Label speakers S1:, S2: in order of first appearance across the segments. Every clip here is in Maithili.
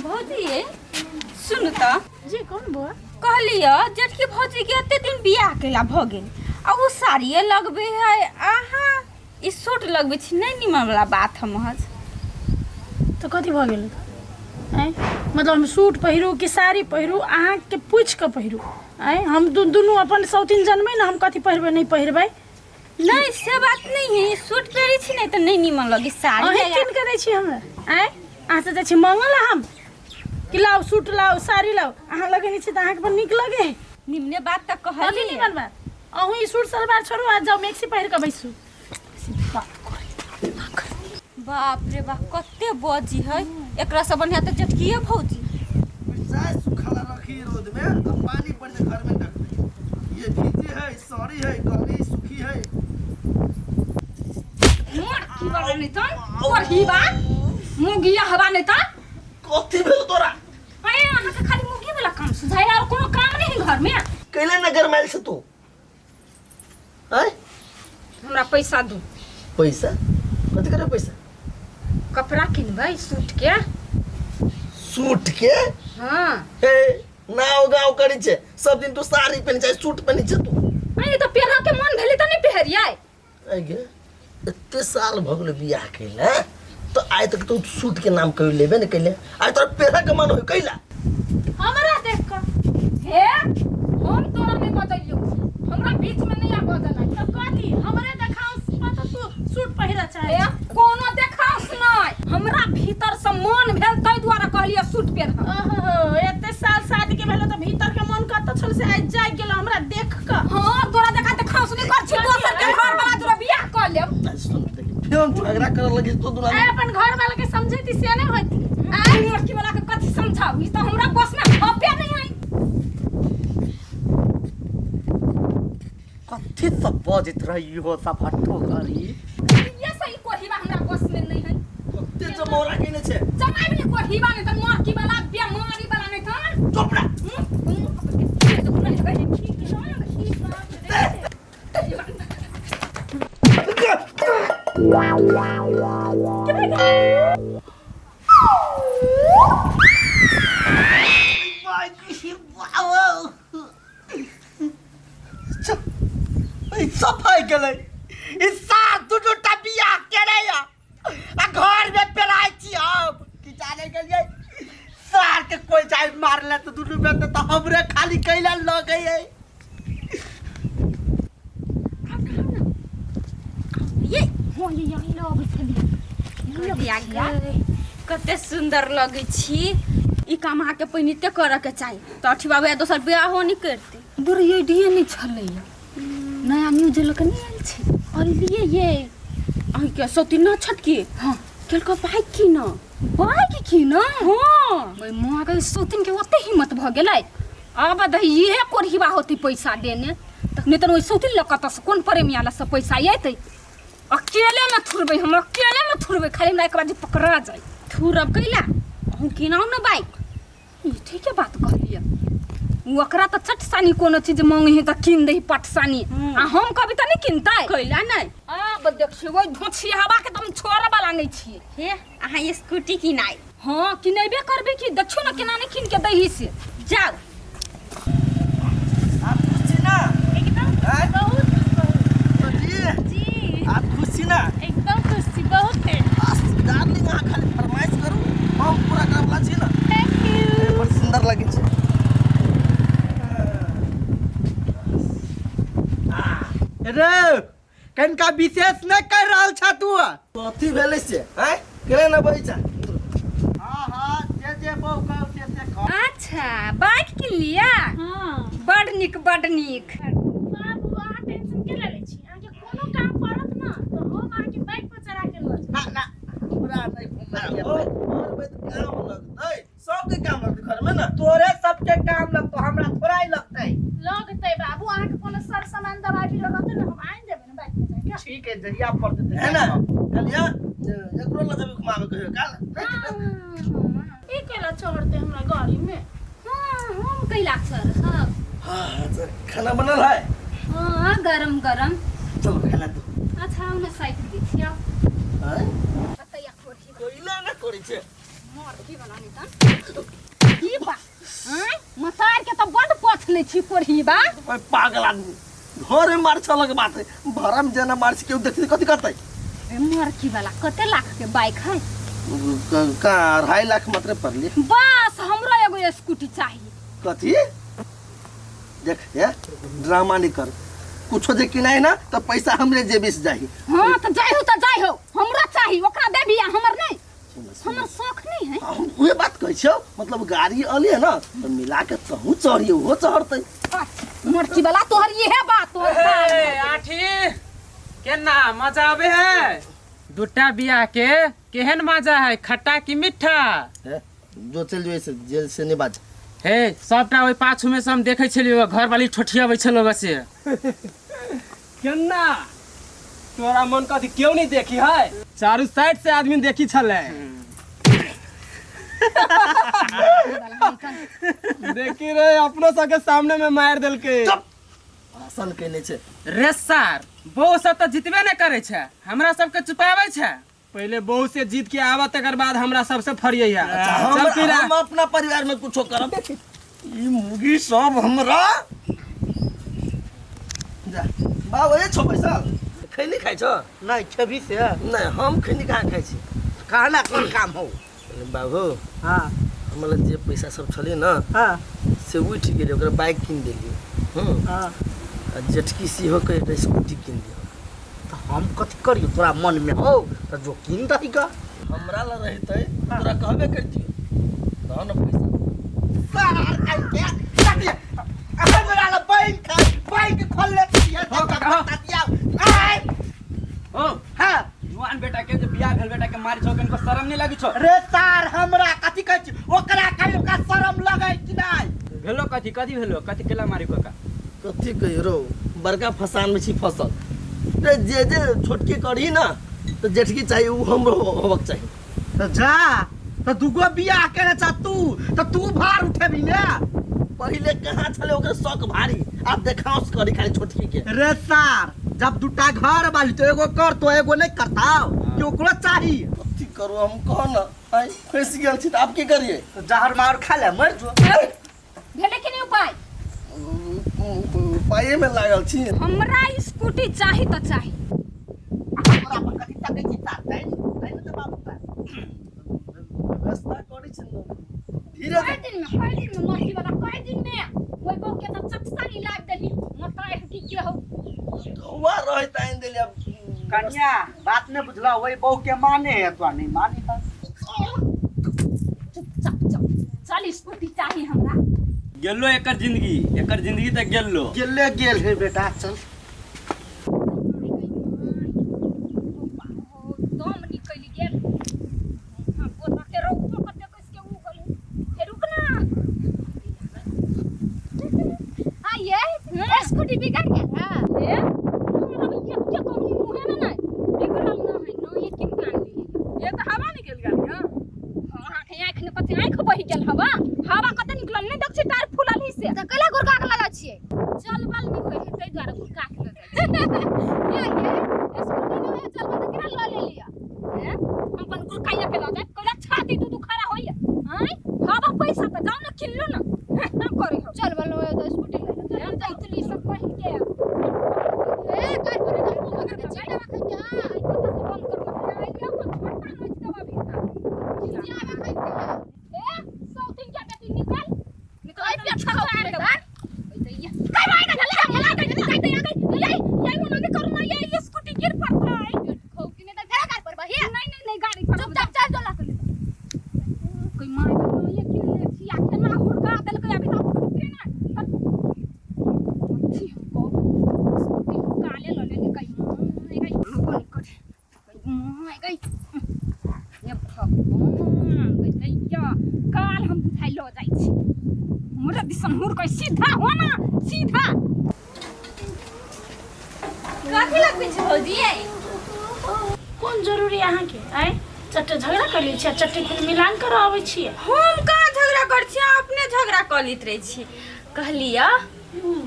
S1: भौजी सुन तऽ।
S2: जी कौन बौआ?
S1: कहलियै जेठकी भौजी के एते दिन बियाह केला भऽ गेल आ ओ साड़िए लगबै है, अहाँ ई सूट लगबै छी, नहि निमन वाला बात हम महज।
S2: तऽ कथी भऽ गेल? आँय, मतलब हम सूट पहिरू कि साड़ी पहिरू, अहाँके पूछि कऽ पहिरू? आँय, हम दुनू अपन सौतीन जनबै ने हम कथी पहिरबै नहि पहिरबै।
S1: नहीं से बात नहीं है, सूट पहिरै छी नहि तऽ नहि निमन लगे साड़ी।
S2: अहीं कीन कऽ दै छी हमरा? आँय, अहाँ से जाइ छी मंगल हम कि लाउ सूट लाउ साड़ी लाउ, अहाँ लगेने छी तऽ अहाँके बड़ नीक लगे है।
S1: निमने बात तऽ
S2: कथी
S1: कहलियै।
S2: निमन बात? अहूँ ई सूट सलवार छोड़ू आ जाउ मैक्सी पहिर कऽ बैसू।
S1: बाप रे बाप, कते बजी है एकरा से बढ़िया तऽ जेठकिए भौजी।
S3: मिर्चाई सुखाला रखी रोड में आ पानी पड़ के घर में रख दे। ये भीजी है, सड़ी है, गली सुखी है।
S4: मोर की बड़ा नहीं तन कोरही बा मुगिया हवा नहीं तन।
S3: कथी भेल तोरा?
S4: अरे अहाँ के खाली मुगी वाला काम सुझाय और कोनो काम नहीं है घर में।
S3: कैले न गरमाइल से तू? आय?
S4: हमरा पैसा दू।
S3: पैसा? कथी करे पैसा?
S4: कपड़ा किनबै सूट के।
S3: सूट के?
S4: हाँ।
S3: हे नाव गाँव करी छे सब दिन तू साड़ी पहने छै सूट पहने छे तू।
S4: अरे तो पेरह के मन भेलै त नहीं पेहरियै।
S3: आइ गे एते साल भऽ गेलै बियाह कैला तो आइ तक तू सूट के नाम कहियो लेबे ने कैले, आइ तोरा पेरह के मन होय कैला?
S2: हमरा देख कऽ।
S4: हे हम तोरा नहीं बजलियौ, हमरा बीच में नहीं आबऽ देना।
S2: तऽ कथी हमरे देखाउस पर तऽ तू सूट पहिरऽ चाहै
S4: हे
S2: छी?
S4: कोनो देखाउस नहीं, हमरा भीतर से मन भेल ताहि दुआरे कहलियै सूट पेरह।
S2: ओहो, एते साल शादी के भेल तऽ भीतर के मन कतऽ छल से आइ जागि गेल हमरा देख कऽ।
S4: हाँ तोरा देखा देखाउस नहीं कर छी, दोसर के घर वाला तोरा बियाह कऽ लेब।
S3: अरे सुन देखी फेर झगड़ा करऽ लगी तो दुना।
S2: आइ अपन घर वाला के समझैती से नहीं होती।
S4: आइ लड़की वाला के कथी समझाऊ, ई तऽ हमरा बस में हपे नहीं है।
S5: कथी सब बजैत रही हो सब हट्ठो घड़ी?
S4: ये सही कोहिबा हमरा बस में नहीं है।
S3: कते जमौरा केने छे?
S4: जमाई नहीं कोहिबा नहीं त मरकी वाला बेमारी वाला नहीं त।
S3: चुप रह।
S5: सफाई गेलै ई सात दू दूटा बियाह केने या आ घर में पेराइ छी हम की जाने गेलियै सार के कोई जाय मारले तऽ दुनू बेटा तऽ हमरे खाली कैला लऽ गई।
S4: ये हो ये यही लग छलियै।
S1: कते सुंदर लगै छी। ई काम अहाँके पहिनिते करऽ के चाही तऽ अठी बाबू या दोसर बियाहो नहि करतै।
S4: दूर ये दिए नहीं छलैया, नया न्यूज लऽ कऽ नहि आयल छै।
S1: अलियै ये अहाँके सती न छटकी?
S4: हाँ।
S1: केलको बाइक की न?
S4: बाइक की न?
S1: हाँ।
S4: गई माँ गई, सौतीन के ओते हिम्मत भऽ गेलै। आब दही इहे कोढ़िबा होती पैसा देने, नहि तऽ ओहि सौतीन लऽ कतऽ से कोन प्रेमिया लऽ से पैसा अयतै। अकेले में थुरबै हम, अकेले में थुरबै, खाली हमरा एक बार जे पकड़ा जाय।
S1: थुरब कैला? अहूँ किनाउ ने बाइक।
S4: ई ठीके बात कहलियै, ओकरा तऽ चट सानी कोनो चीज मांगे है तऽ कीन दही पट सानी, आ हम कभी तऽ नहीं किनतै।
S1: कैला नहि?
S4: आब देखियौ ओहि धोछियावा के तऽ हम छोड़ऽ वाला नहि छियै।
S1: हे अहाँ स्कूटी किनाइ?
S4: हाँ किनेबे करबै कि, देखियौ ने केना नहि कीन के दही से।
S1: जाउ।
S3: आप खुश छी ना?
S2: एकदम।
S3: आँय?
S2: बहुत बहुत।
S3: जी।
S2: जी।
S3: आप खुश छी ना?
S2: एकदम खुश छी, बहुत।
S3: बस डार्लिंग, अहाँ खाली फरमाइश करू, हम पूरा करऽ वाला छी ना।
S2: Thank you.
S3: बड़ सुंदर लगै छै।
S5: रे कनिका विशेष नहि कर रहल छ तू।
S3: कथी भेलै से? आँय केना न बजै छै?
S5: हाँ हाँ, जे जे बहू कहू से से कह।
S4: अच्छा बाइक किन लिया?
S2: हाँ।
S4: बड नीक बड नीक।
S2: बाबू अहाँ टेंशन के ले छी, अहाँके कोनो काम पड़त ना तऽ हम अहाँके बाइक पर चढ़ा के लऽ जायब।
S5: ना ना, हमरा नहि घुमबै।
S3: ओ घरमे तऽ काम लगतै, सबके काम लगतै घरमे ना।
S5: तोरे सबके काम लगतौ, हमरा थोड़ा ही लगतै।
S2: लगतै बाबू, अहाँके कोनो सर सामान दवाई भी रहतै ना हम आनि देबै ना बाइक पर जाके।
S5: ठीक है, जहिया पड़तै तहिया
S3: है ना?
S5: करब।
S3: कलिया एकरो लऽ जेबै घुमाबै कहियो काल।
S2: ई कैला चढ़तै हमरा गाड़ी में?
S4: हाँ हम कैला चढ़ब।
S3: हाँ अच्छा, खाना बनल है?
S4: हाँ गरम गरम।
S3: चलो खाना दो।
S4: अच्छा हम साइड दै छियौ।
S3: आँय?
S4: कतैया कोठी
S3: कोइला ना करै छै।
S4: मोर की बनानी तन की बा आय मसार के त बड पछ ले छी कोरही बा।
S3: ओए पागल आदमी, घर में मार छलक बात है, भरम जेना मार छै, केओ देखतै कथी करतै?
S4: ए मरकी वाला कते लाख के बाइक है?
S3: का 2.5 लाख मात्र पड़ली।
S4: बस हमरो एगो स्कूटी चाहिए।
S3: कथी? देख हे, ड्रामा नहीं कर, कुछो जे किनाय ना तो पैसा हमरे जेबी से जाही।
S4: हाँ तो जाय हो तो जाय हो, हमरा चाही, ओकरा देबी आ हमर नहीं, हमर शौक नहीं है।
S3: हम उहे बात कहै छियौ, मतलब गाड़ी अली है ना तो मिला के तहु चढ़िए उहो चढ़तै।
S4: अच्छा, मरची वाला तोहर इहे बात तोहर
S6: ए, आठी केना मजा आबे है दूटा बियाह के केहन मजा है, खट्टा की मीठा?
S3: हे, जो चल जो ऐसे जेल से नहीं बाज।
S6: हे सबटा ओहि पाछू में से हम देखै छलियै घर वाली ठोठियाबै छलो से।
S7: केना तोरा मन कथी क्यों नहीं देखी है, चारू साइड से आदमी देखी छले। देखी रे अपनो सबके सामने में मार देलके।
S3: भाषण केने छै
S6: रे सार, बहू सब तऽ जितबे नहि करै छै, हमरा सबके चुपाबै छै।
S7: पहले बहू से जीत के आवा तकर बाद हमरा सबसे फरियै है।
S3: अच्छा,
S7: चल पीरा।
S3: हम अपना परिवार में कुछो करब। ई मुगी सब हमरा जा बाबा ये छो पैसा खैनी खाइ छो?
S5: नहीं खेबी से
S3: नहीं, हम खैनी कहाँ खाइ छी?
S5: कहला कोन काम हो?
S3: बाबू
S5: हाँ
S3: हमरा जे पैसा सब छलै ना
S5: हाँ
S3: से उठि गेलै, ओकरा बाइक कीन देलियै।
S5: हाँ
S3: आ जेठकी सेहो के एकटा स्कूटी कीन दियौ।
S5: तो हम कथी करियो, तोरा मन में हो तो जो कीन दही गा।
S3: हमरा ल रहितै तोरा कहबे करतियो, दह न पैसा।
S5: सार आई के कथी हमरा ल बैंक बैंक खोलले छियै
S7: हो काका, हो।
S5: बता आय
S7: हो
S5: हां
S7: जुआन बेटा के जे बियाह भेल बेटा के मारी छौ, कनको शरम नहीं लागी छौ?
S5: रे सार हमरा कथी कहै छी, ओकरा कहियो का शरम लगै कि नै?
S7: भेलो कथी, कथी भेलो, कथी केला मारी काका?
S3: कथी कहियो रौ, बड़का फसान में छी फसल। रे जे जे छोटकी करही ना तो जेठकी चाहिए, उ हमरो होबक चाहिए।
S5: तो जा तो दुगो बियाह केने छ तू, तो तू भार उठेबी ने।
S3: पहिले कहाँ छले ओकर शौक भारी, आब देखाउस करी खाली छोटकी के।
S5: रे सार जब दुटा घर वाली तो एगो कर तो एगो नहीं करताओ कि ओकरो चाही।
S3: कथी करू हम कह ना, आइ फंसि गेल छी त आब की करिए?
S5: तो जहर मार खा ले मर जो।
S4: भेलै कि नहीं उपाय?
S3: उपाये में लागल छी।
S4: हमरा स्कूटी चाही तो चाही।
S5: हमरा पर कथी तकै छी सार? दै दै ने बाबू का।
S3: व्यवस्था करै छी न। धीरे
S4: कई दिन में, कई दिन में मरती वाला कई दिन में ओइ बहू के त चटसा नहीं लाग देली मताय हटी के हो।
S3: हुआ रहे त आइन देली अब।
S5: कन्या बात ने बुझला, ओइ बहू के माने है तो नहीं माने है।
S4: चुपचाप चुप चल, स्कूटी चाही हमरा।
S7: गेलो एकर जिंदगी, एकर जिंदगी त गेलो।
S5: गेले गेल है बेटा चल।
S4: दम निकलि गेल। हाँ, गोता के रौदो कते कसके उगल। हे रुक ना।
S1: हाँ ये स्कूटी बिगड़ गया था।
S4: ए, हमरा ये के कहूं मुहे में नहीं बिगड़ल ना है, ना ये किन कान ली।
S1: ये तो हवा निकल गेल हां।
S4: हां, आंख आंख ने कते आंख बहि गेल हवा। हवा कते निकलल नहीं देख छी टायर फूलल ही से।
S1: त कला गुरका के लगा छियै?
S4: चल बल नहीं होय है तै दुआरे गुरका के लगा।
S1: ये ये स्कूटी नहीं है चलबा त केना ल ले लिया?
S4: हैं? हम अपन गुरकाइया के लऽ जायब, कहला छाती दू दू खड़ा होइया। आँय हवा पैसा त जाउ ना किनलु ना। करे हो।
S1: चल बल होय त स्कूटी ले ले।
S4: हम तऽ इतली सब पहिन के।
S1: ए कार पर त मुंह मगर के चीटा रखै के। हां
S4: आई कतऽ से बंद करब? आई लिया तो छोटा नोच देबा भीतर।
S1: खिसियाबे खै के।
S4: ए सौतिन के बेटी निकल। निकल
S1: आई पे
S4: छाड़
S1: छाड़
S4: देबा। काय माय का झला झला झला काय दे ये ये होना नहीं करू ना, ये स्कूटी गिर पड़ता है।
S1: खौ कि नहीं त फेरा कार पर बहिया।
S4: नहीं नहीं नहीं गाड़ी पर
S1: चुपचाप चल जो ला।
S4: कोई माय का ये किन छिया केना हुड़का देलकै अभी तक केना अच्छी हमको स्कूटी काले ल ले कई माय गई हमको निकल कई माय गई ये भगवान गई दैया काल हम बुझाइ ल जाइ छी हमरा दिसन हुड़कै सीधा हो ना सीधा।
S1: कथी लगबै छै भौजी?
S2: कोन जरूरी अहाँके? आँय चट्टे झगड़ा कर लै छियै, चट्टे फेर मिलान करऽ अबै छियै।
S1: हम कहाँ झगड़ा करै छी, अहाँ अपने झगड़ा कऽ लैत रहै छी। कहलियै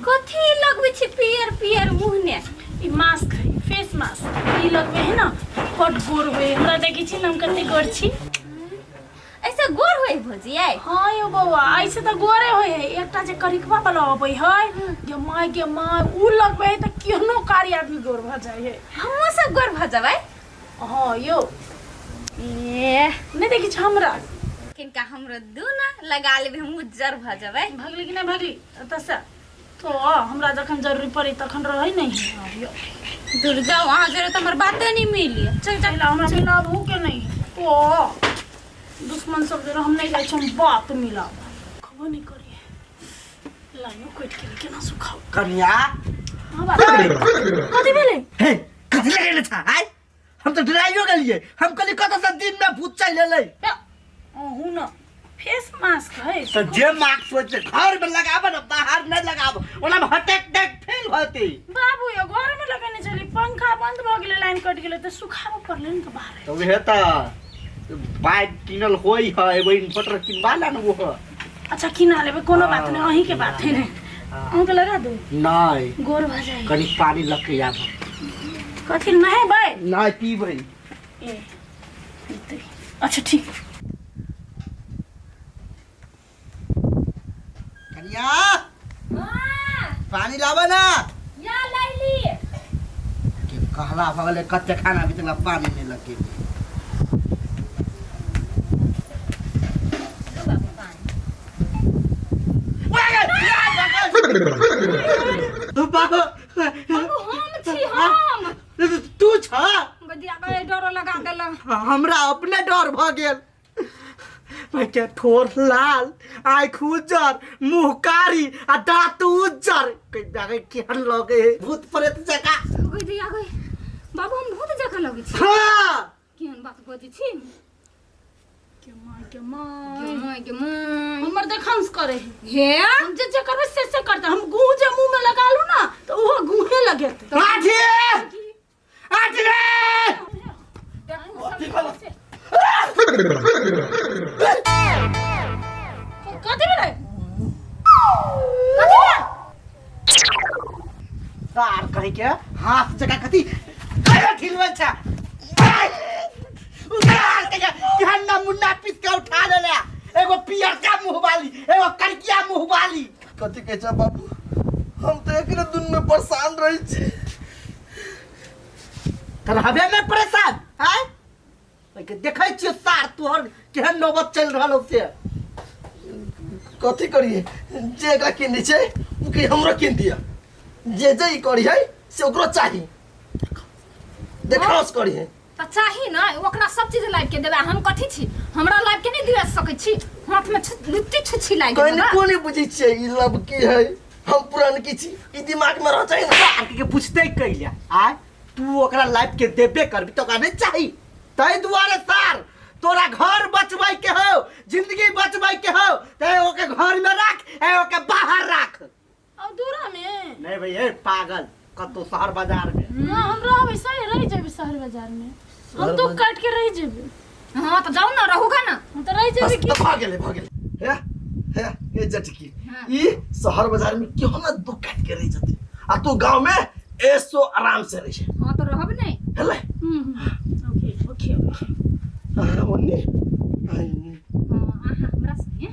S1: कथी लगबै छै पियर पियर मुँह ने?
S2: ई मास्क है, फेस मास्क, ई लगबै है ना बड गोर होय। हमरा देखै छी ने हम कते गोर छी।
S1: ऐसे होय भौजी आइ।
S2: हाँ यौ बौआ, ऐसे तऽ गोरे होइ है, एकटा जे करिकबा वाला अबै है गे माय गे माय, उ लगबै है तऽ केहनो कारी आदमी गोर भऽ जाइ है।
S1: हमहूँ सब गोर भऽ जेबै।
S2: हाँ यौ।
S1: ए
S2: नहि देखै छी हमरा?
S1: किनका हमरो दू ना लगा लेबै, हम उज्जर भऽ जेबै।
S2: भगली कि नहि भगली एतऽसँ तो हमरा जखन जरूरी पड़े तखन रहै नहि है। यौ
S1: दुर्गा वहाँ जरे तऽ हमर बाते नहीं मिली। चल चल।
S2: पहला हमरा मिलाबहु के नहीं है तो दुश्मन सब जरे हम नहीं जाइ छी, हम बात मिलाब खबो नहीं करी। लाइनो कटि गेलै, केना सुखाउ?
S5: कनिया।
S2: हाँ बाबा, कथी भेलै?
S5: हे, कथी लगेले छा आय? हम तऽ डराइयो गेलियै, हम कहलियै कतऽ से दिन में भूत चलि एलै।
S2: अहूँ न फेस मास्क है।
S5: तऽ जे मास्क होइ छै घर में लगाबऽ ने, बाहर नहि लगाबऽ, ओना में हटेक टेक फेल होतै।
S2: बाबू यो घर में लगेने छली, पंखा बंद भऽ गेलै, लाइन कटि गेलै तऽ सुखाबऽ पड़लै ने तऽ बाहर।
S5: तऽ उहे तऽ बाइक किनल होइ है, एगो इन्वर्टर किनबा ला ने वो।
S2: अच्छा किना लेबै, कोनो बात नहि, अहीं के बात है ने। अहूँके लगा दू?
S5: नहि।
S2: गोर भऽ जाइ।
S5: कनि पानी लऽ के आब।
S2: कथी नहेबै?
S5: नहि, पीबै।
S2: ए पीतै। अच्छा ठीक।
S5: कनिया, पानी लाबऽ ना।
S4: या लैली।
S5: के कहला भऽ गेलै कते खाना बीतला, पानी नहि लगे। बाबू।
S4: हम छी हम।
S5: तू छ?
S4: गदिया बड़े डर लगा देला।
S5: हमरा अपने डर भऽ गेल। भाई ठोर लाल, आँख उज्जर, मुँह कारी आ दाँत उज्जर, केहन लगे है भूत प्रेत जकाँ।
S4: गदिया गई बाबू, हम भूत जकाँ लगै छी?
S5: हाँ।
S4: केहन बात बजै छी?
S2: के माय के माय।
S4: गे माय गे माय।
S2: हमर देखंस करे है।
S4: हे।
S2: हम जे जे करबै से से करतै। हम गुह जे मुँह में लगा लू ना तऽ ओहो गुहे लगेतै।
S5: आठी आठी रे।
S2: कथी भेलै?
S5: सार कहीं के हाथ जगह कथी कहियो ठिलबै छै केहन ना मुन्ना पीस के उठा लेले, एगो पियरका मुँह वाली, एगो करिकिया मुँह वाली।
S3: कथी कहै छै बाबू, हम तऽ एकरे दुन में परेशान रहै छी।
S5: तऽ रहबे में परेशान आय? ओहिके देखै छियै सार तोहर केहन नौबत चलि रहल हौ से।
S3: कथी करिए, जे एकरा कीन दै छै ओ के हमरो कीन दिअ, जे जे ई करी है से ओकरो चाही, देखाउस करी है।
S4: तऽ चाही ने ओकरा सब चीज लाबि के देबै, हम कथी छी? हमरा लाबि के नहि दिया सकै छी? हाथ में लुत्ती छुच्छी लागि गेल।
S3: कनि को नहीं बुझै छियै ई लब की है, हम पुरान की छी, ई दिमाग में रह चाही ने।
S5: सार के पूछते कैला आय? तू ओकरा लाइफ के देबे करबी तऽ ओकरा नहीं चाही, ताहि दुआरे सार तोरा घर बचबै के हो, जिंदगी बचबै के हो, ते ओके घर में राख, ए ओके बाहर राख।
S2: अब दूरा में
S5: नहीं भाई, ए पागल, कतौ शहर बाजार में।
S2: ना, हम रहबै सही रहि जेबै शहर बाजार में, हम तो काट के रहि जेबै।
S4: हाँ तऽ जाउ ने, रहूगा ना।
S2: हम तऽ रहि जेबै
S3: बस
S2: की।
S3: तऽ भऽ गेलै, भऽ गेलै। हे हे ये जटकी, ई शहर बाजार में क्यों ना दुख काट के रह जते आ तू गांव में ऐसो आराम से रही।
S4: हाँ तऽ रहब नहि।
S3: हेले।
S2: Okay okay okay.
S3: हाँ, ओन्ने आई।
S4: हाँ, अहाँ हमरा संगे।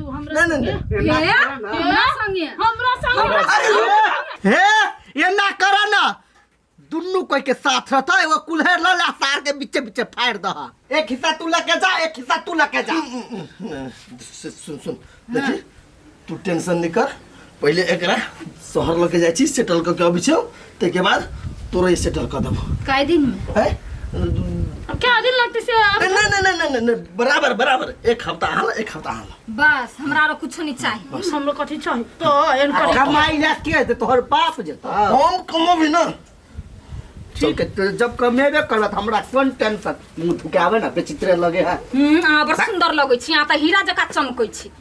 S2: हमरा
S3: नहीं नहीं
S2: संगे?
S3: नहीं।
S4: हे, हमरा संगे।
S2: हमरा संगे।
S5: अरे हे, एना कर ना, दुनू कोई के साथ रहता, एगो कुल्हड़ ल ला, सार के बीचे बीचे फाड़ दह, एक हिस्सा तू लके जा, एक हिस्सा तू लके जा।
S3: सुन सुन, देखी तू टेंशन नहीं कर, पहले एकरा शहर लके जाइ छी, सेटल कऽ के अबै छियौ, ताहिके बाद तोरो ई सेटल कऽ देबौ।
S4: कै दिन में?
S3: हैं?
S2: अब क्या दिन लगते से अब?
S3: नहीं नहीं नहीं नहीं नहीं नहीं, बराबर बराबर, एक हफ्ता आला, एक हफ्ता आला।
S4: बस हमरा आरो कुछो नहीं चाही।
S2: हमरो कथी चाही तो एन
S5: आ
S2: कर।
S5: कमाई ला के दे तोहर बाप जेता?
S3: हम कमोबी ना।
S5: ठीक है, तो जब कमेबे करत हमरा कोन टेंशन, मुंह थुकावे ना, बेचित्रे लगे है।
S4: अहाँ बड़ सुंदर लगै छी, अहाँ तऽ हीरा जकाँ चमकै छी।